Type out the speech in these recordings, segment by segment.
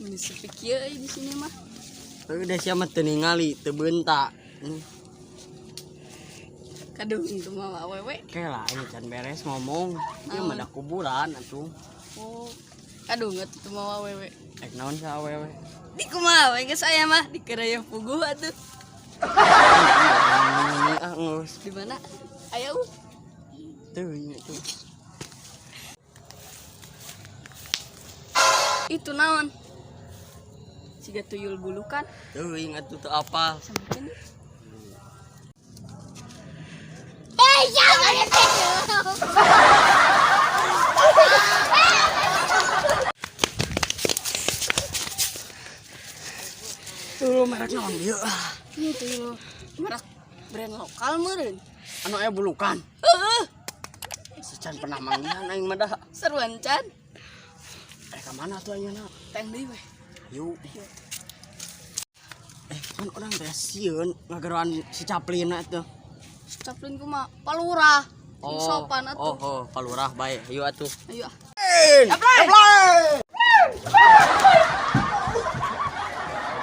Ini sepi kieu euy di sini mah. Udah sia mah teu ningali, teu beunta. Kadung tuh mah awewe. Oke lah, ini can beres ngomong. Ieu mah da kuburan atuh. Oh. Kadung atuh tuh mah awewe. Ek naon sa awewe? Di kumaha we geus aya mah dikeraya puguh atuh. Ini ah geus. Di mana? Aya. Teuing atuh. Itu naon? Siga tuyul bulukan. Teuing atuh teu apal. Sampeun. Eh, jangan itu. Tuh merek naon ieu? Ini tuyul merek brand lokal meureun. Anu aya bulukan. Heeh, Secan pernah manggihan aing mah dah. Seruan can. Eh, ka mana tuh ayeuna? Teng deui we. Yuk. Eh, kan orang teh sieun ngagaroan si Chaplin atuh. Si Chaplin kumaha? Palurah. Sing sopan atuh. Oh, oh, palurah bae. Ayo atuh. Ayo ah.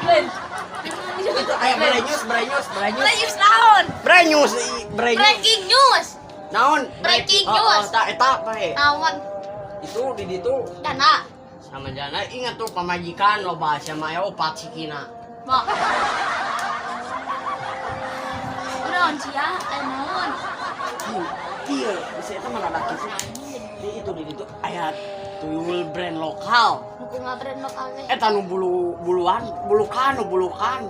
Chaplin. Itu aya brenyus, brenyus, brenyus. Brenyus naon? Brenyus, brenyus. Breaking news. Naon? Breaking Oh, oh, news. ta eta bae. Naon? Itu di ditu Dana. sama jana ingat tuh pamajikan loba sama aya opat sikina. Mak. Naon sia? Eh, naon? Iya, bisa eta mah rada kitu. Di itu di ditu aya tuyul brand lokal. Nu kumaha brand lokal teh? Eta nu bulu buluan, bulukan, nu bulukan.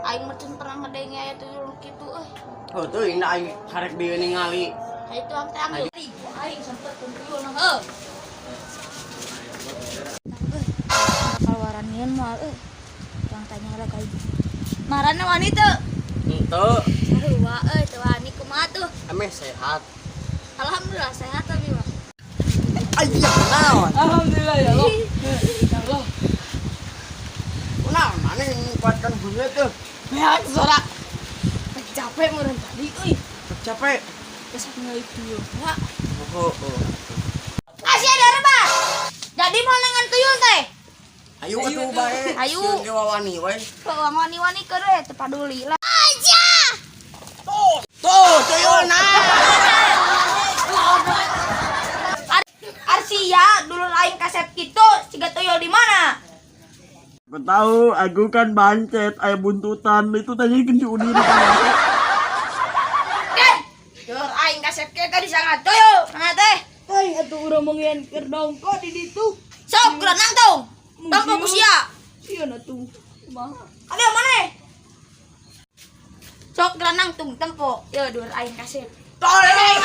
Aing mah can pernah ngedenge aya tuyul kitu euy. Oh, tuh ini aing karek bieu ningali. Hayu tuang teh ambil. Aing sempet tuyul nah heuh. Kaluaran moal euy. Tuang tanya lah ka aing. Marana wani teu? Henteu, Sarua euy teu wani kumaha tuh? emeh sehat. Alhamdulillah sehat tapi mah. Ayah, naon? Alhamdulillah ya Allah. Ya Allah. Naon maneh nguatkan bunga tuh? Beak suara. Capek meureun tadi euy. Capek. Geus ningali tuyul. Ya. Oh, oh. Asia darba. Jadi mau dengan tuyul teh. Ayo atuh bae. Ayo. Sieun ge wawani we. Kalau wani-wani keur we teu paduli lah. Aja. Tuh, tuh tuyulna. Arsia dulu lain kasep kitu siga tuyul di mana? Aku tahu, aku kan bancet, aya buntutan itu tanya si Udin. Kan. Dur aing kasep ke tadi sangat tuyul. Nah teh. Aing atuh urang manggihan keur dongko di ditu. Sok geura nangtung. Tampo ku sia. Sieun atuh. Kumaha? Aduh mana? Sok geura nangtung tempo. Yo dur aing kasep. Tolong.